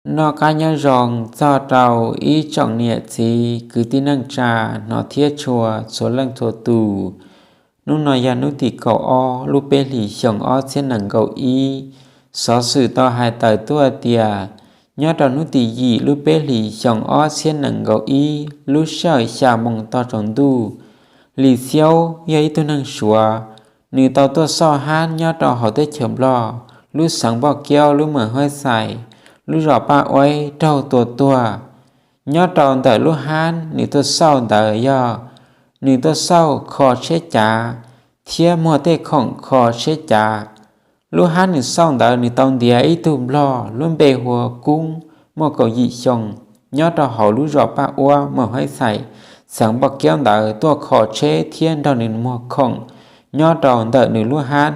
Noj qab nyob zoo txog rau ib tsoom niam txiv kwv tij neej tsa, hnov thiab tshua txhua leej txhua tus. Hnub no yog hnub tim kaum ob lub peb hlis xyoo ob txhiab nees nkaum ib. Xov xwm tau hais tawm tuaj tias, nyob rau hnub tim yim lub peb hlis xyoo ob txhiab nees nkaum ib, lub sij hawm xya moos tog tsaus ntuj, Lis Xiaub yog ib tug neeg Suav, nws tau tuaj xauj hab nyob rau hauv teb chaws Nplog, lub xeev Npoj Kiaub, lub moos Hab Xais, lub zos Paj Uaib raug tua tuag. Nyob rau ntawm lub hab nws tuaj xauj ntawd yog nws tuaj xauj kho tsheb cav thiab muag tej khoom kho tsheb cav. Lub hab nws xauj ntawd nws tau ntiav ib tug Nplog lub npe hu ua Kub, muaj kaum yim xyoo, nyob rau hauv lub zos Paj Uab, moos Hab Xais, xeev Npoj Kiaub ntawd tuaj kho tsheb thiab nrog nws muag khoom nyob rau ntawm nws lub hab.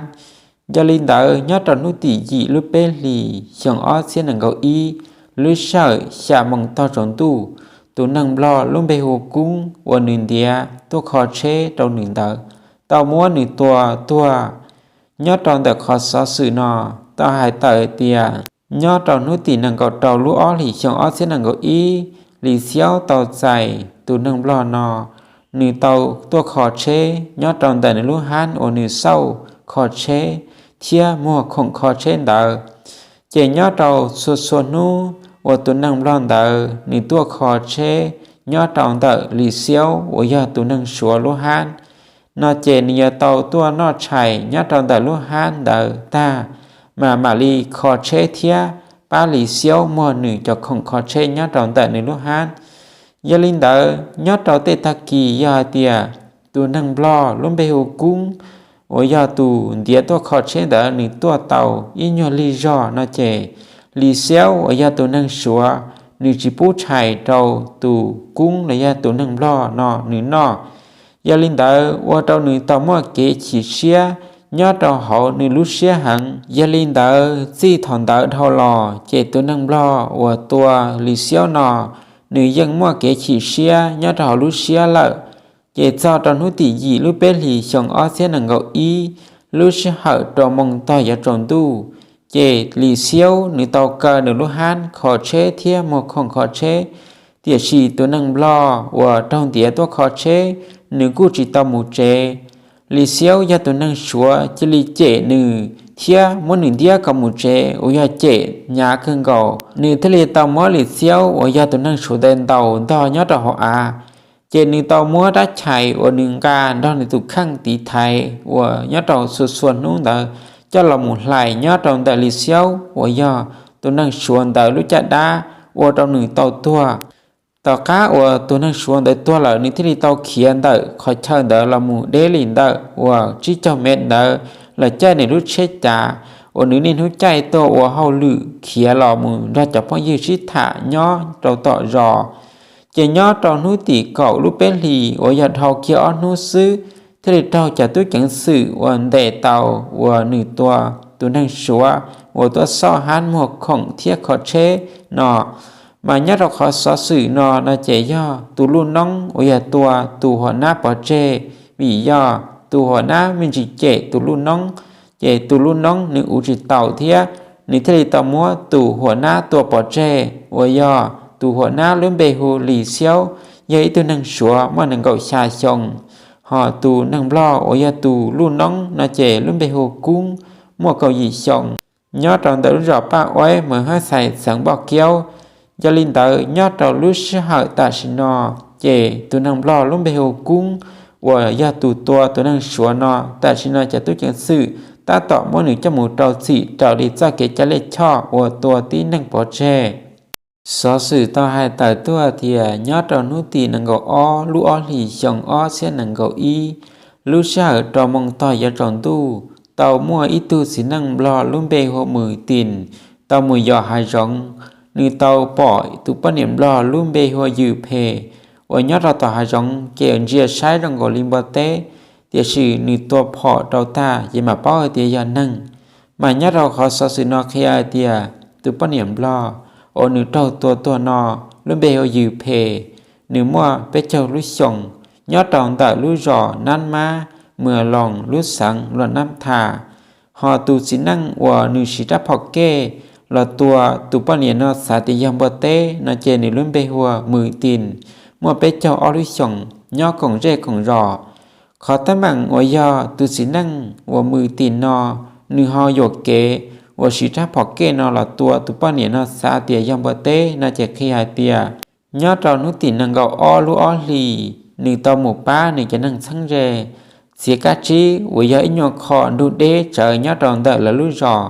Yog li ntawd, nyob rau hnub tim yim lub peb hlis xyoo ob txhiab nees nkaum ib, lub sij hawm xya moos tog tsaus ntuj, tus neeg Nplog lub npe hu ua Kub uas nws ntiav tuaj kho tsheb rau nws ntawd tau muab nws tua tuag. Nyob rau ntawm qhov xov xwm no tau hais tawm tias, nyob rau hnub tim nees nkaum rau lub ob hlis xyoo ob txhiab nees nkaum ib, Lis Xiaub tau txais tus neeg Nplog no, nws tau tuaj kho tsheb nyob rau ntawm nws lub hab uas nws xauj kho tsheb thiab muag khoom kho tsheb ntawd. Ces nyob rau txhua txhua hnub uas tus neeg Nplog ntawd nws tuaj kho tsheb nyob rau ntawm Lis Xiaub uas yog tus neeg Suav lub hab no ces nws yuav tau tuaj noj tshais nyob rau ntawm lub hab ntawd tag, mas mam li kho tsheb thiab pab Lis Xiaub muag nws cov khoom kho tsheb nyob rau ntawm nws lub hab. Yog li ntawd, nyob rau tej tag kis yog hais tias tus neeg Nplog lub npe hu Kub uas yog tus ntiav tuaj kho tsheb ntawd nws tuaj tau ib nyuag lig zog no ces Lis Xiaub uas yog tus neeg Suav, nws tsis pub tshais rau tus Kub los yog tus neeg Nplog no nws noj. Yog li ntawd, ua rau nws tau muaj kev chim siab nyob rau hauv nws lub siab heev. Yog li ntawd, txij thaum ntawd dhau los ces tus neeg Nplog uas tua Lis Xiaub no, nws yeej muaj kev chim siab nyob rau hauv lub siab lawm. Ces txog rau hnub tim yim lub peb hlis xyoo ob txhiab nees nkaum ib, lub sij hawm rau moos tog yuav tsaus ntuj, ces Lis Xiaub nws tau kaw nws lub hab kho tsheb thiab muag khoom kho tsheb. Tiam sis tus neeg Nplog uas raug ntiav tuaj kho tsheb, nws kuj tsis tau mus tsev. Lis Xiaub yog tus neeg Suav cia li cem nws thiab muab nws ntiab kom mus tsev uas yog cem hnyav kawg nkaus. Nws thiaj li tau muab Lis Xiaub uas yog tus neeg Suav ntawd ntaus ntog nyob rau hauv av. Ces nws tau muab rab chais uas nws nqa nrog nws tus kheej tiv thaiv uas nyob rau txhua txhua hnub ntawd coj los mus hlais nyob rau ntawm Lis Xiaub uas yog tus neeg Suav ntawd lub caj dab, ua rau nws tau tuag. Tom qab uas tus neeg Suav ntawd tuag lawm, nws thiaj li tau khiav ntawm qhov chaw ntawd los mus deb li ntawm uas tsib caug mev ntawd los caij nws lub tsheb cav uas nws niaj hnub caij tuaj ua hauj lwm khiav los mus nrog cov phooj ywg sib tham nyob rau tom zos. Ces nyob rau hnub tim kaum lub peb hlis uas yog dhau kiag ob hnub xwb, thiaj li raug cov tub ceev xwm uas ntes tau uas nws tua tus neeg Suav uas tuaj xauj hab muag khoom thiab kho tsheb no. Mas nyob rau qhov xov xwm no no ces yog tus luj noob uas yog tua tus huam nab pov tseg, vim yog tus huam nab me ntsis cem tus luj noob, ces tus luj noob nws uv tsis taus thiab, nws thiaj li tau muab tus huam nab tua pov tseg uas yog tus huam nab lub npe hu Lis Xiaub, yog ib tug neeg Suav muaj nees nkaum xya xyoo. Ho tus neeg Nplog uas yog tus luj noob no ces lub npe hu Kub, muaj kaum yim xyoo, nyob rau ntawm lub zos Paj Uaib, moos Hab Xais, xeev Npoj Kiaub. Yog li ntawd, nyob rau lub sij hawm tam sim no, ces tus neeg Nplog lub npe hu Kub uas yog tus tua tus neeg Suav no, tam sim no cov tub ceev xwm tab tom muab nws coj mus rau txim raws li txoj kev cai lij choj uas tua tib neeg pov tseg. Xov xwm tau hais tawm tuaj tias nyob rau hnub tim nees nkaum ob lub ob hlis xyoo ob txhiab nees nkaum ib, lub sij hawm rau moos tog yuav tsaus ntuj, tau muaj ib tug txiv neej Nplog lub npe hu ua Mus Tim tau mus yos hav zoov. Nws tau pom tus poj niam Nplog lub npe hu ua Yws Phem uas nyob rau tom hav zoov ces ntsia saib zoo nkaus li npua teb, tiam sis nws tua phom rau tag ces mam paub hais tias yog neeg. Mas nyob rau qhov xov xwm no qhia hais tias tus poj niam Nplog uas nws raug tua tuag no lub npe hu ua Yws Phem, nws muaj peb caug lub xyoos, nyob rau ntawm lub zos Nab Mab, mws Loos, lub xeev Luam Nab Thas. Ho tus txiv neej uas nws siv rab phom kej los tua tus poj niam no xav tias yog npua teb no ces nws lub npe hu ua Mws Tis, muaj peb caug ob lub xyoos, nyob koom zej koom zos. Qhov teeb meem uas yog tus txiv neej uas Mws Tis no, nws ho yuam kev uas siv rab phom kej no los tua tus poj niam no xav tias yog npua teb no ces qhia hais tias nyob rau hnub tim nees nkaum ob lub ob hlis, nws tau mus pab nws cov neeg txheeb ze txiav kab tsib uas yog ib nyuag qho ntug deb tsawv nyob rau ntawm lawv lub zos.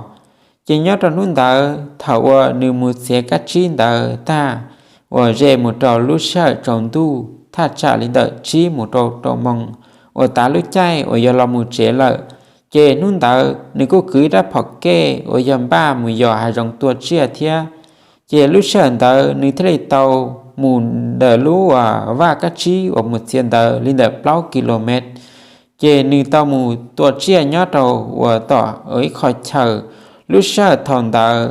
Ces nyob rau hnub ntawd thaum uas nws mus txiav kab tsib ntawd tag, uas ze mus rau lub sij hawm tsaus ntuj thaj tsam li ntawm tsib mus rau rau moos uas tav lub caij uas yog los mus tsev lawm, ces hnub ntawd nws kuj kwv rab phom kej uas yog npaj mus yos hav zoov tua tsiaj thiab. Ces lub sij hawm ntawd nws thiaj li tau mus ntawm lub uas vaj kab tsib uas mus txiav ntawd li ntawm plaub ki lo mev. Ces nws tau mus tua tsiaj nyob rau uas tom ib qho chaw. Lub sij hawm thaum ntawd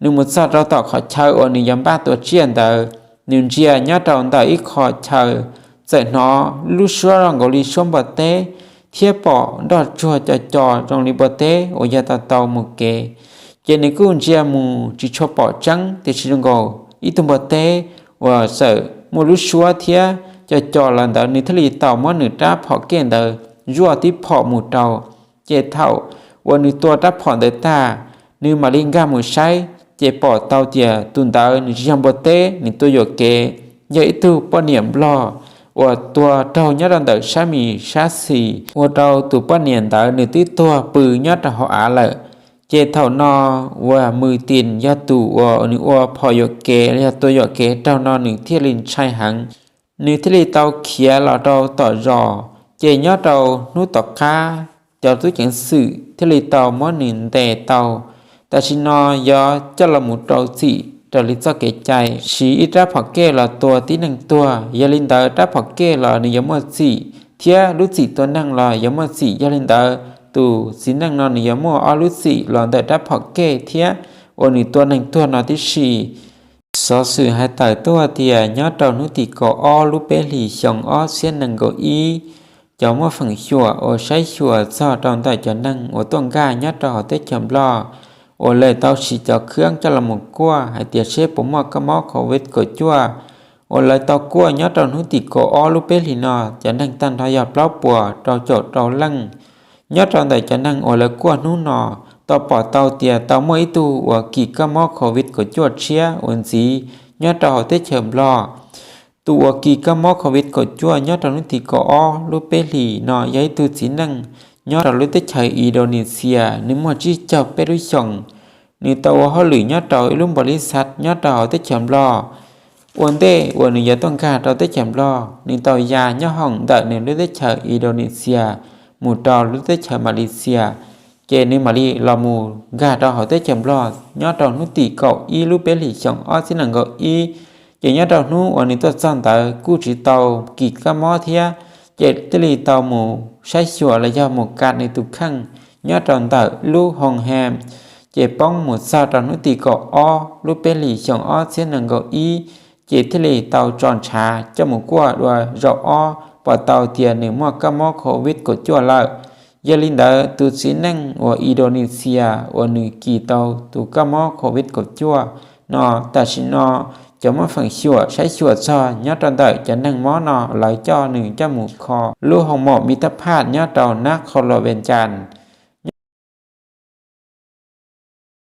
nws mus txog rau tom qhov chaw uas nws yuav npaj tua tsiaj ntawd, nws ntsia nyob rau ntawm ib qho chaw, txawm hnov lub suab zoo nkaus li suab npua teb, thiab pom nroj tsuag co co zoo li npua teb uas yog tau tau mus kev. Ces nws kuj ntsia mus tsis tshua pom tseeb tiam sis zoo nkaus ib tug npua teb uas txawm muaj lub suab thiab co co los ntawd, nws thiaj li tau muab nws rab phom kej ntawd zuaj tib phom mus rau. Ces thaum uas nws tua rab phom ntawd tag, nws mam li nkag mus saib, ces pom tau tias tus ntawd nws tsis yog npua teb, nws tua yuam kev, yog ib tug poj niam nplog uas tuag raug nyob rau ntawm sab mis sab xis, ua rau tus poj niam ntawd nws twb tuag pw nyob rau hauv av lawm. Ces thaum no uas Mws Tis yog tus uas nws ua phom yuam kev los yog tua yuam kev raug no nws thiaj li ntshai heev. Nws thiaj li tau khiav los rau tom zos, ces nyob rau hnub tom qab cov tub ceev xwm thiaj li tau muab nws ntes tau. Tam sim no yuav coj los mus rau txim raws li txoj kev cai siv ib rab phom kej los tua tib neeg tuag. Yog li ntawd rab phom kej los nws yuav muaj txim, thiab lub txim tua neeg los yuav muaj txim. Yog li ntawd tus txiv neej no nws yuav muaj ob lub txim los ntawm rab phom kej thiab uas nws tua neeg tuag no tib si. Xov xwm hais tawm tuaj tias nyob rau hnub tim kaum ob lub peb hlis xyoo ob txhiab nees nkaum ib, cov muaj feem xyuam uas saib xyuas txog rau ntawm cov neeg uas tuaj nkag nyob rau hauv teb chaws Nplog uas lawv tau siv cov khab coj los mus kuaj hais tias seb puas muaj kab mob covid kaum cuaj, uas lawv tau kuaj nyob rau hnub tim kaum ob lub peb hlis no cov neeg tag nrho yog plaub puas rau caum rau leej. Nyob rau ntawm cov neeg uas lawv kuaj hnub no, tau pom tau tias tau muaj ib tug uas kis kab mob covid kaum cuaj tshiab uas ntxiv nyob rau hauv teb chaws Nplog. Tus uas kis kab mob covid kaum cuaj nyob rau hnub tim kaum ob lub peb hlis no yog ib tug txiv neej nyob rau lub teb chaws Indonesia, nws muaj tsib caug peb lub xyoos. Nws tau ua hauj lwm nyob rau ib lub npau li xav nyob rau hauv teb chaws Nplog. Ua ntej uas nws yuav tuaj nkag rau teb chaws Nplog, nws tau ya nyob hoom ntawm nws lub teb chaws Indonesia mus rau lub teb chaws Malaysia, ces nws mam li los mus nkag rau hauv teb chaws Nplog nyob rau hnub tim kaum ib lub peb hlis xyoo ob txhiab nees nkaum ib. Ces nyob rau hnub uas nws tuaj txog ntawd kuj tsis tau kis kab mob thiab, ces thiaj li tau mus saib xyuas los yog mus ka nws tus kheej nyob rau ntawm lub hoo hem, ces poob mus txog rau hnub tim kaum ob lub peb hlis xyoo ob txhiab nees nkaum ib, ces thiaj li tau tso ntshav coj mus kuaj dua zaum ob pom tau tias nws muaj kab mob covid kaum cuaj lawm. Yog li ntawd tus txiv neej uas Indonesia uas nws kis tau tus kab mob covid kaum cuaj no, tam sim no cov muaj feem xyuam saib xyuas txog nyob rau ntawm cov neeg mob no lawv coj nws coj mus kho lub hoo mom Mittag Phaj nyob rau nab qhau los Vees Cas.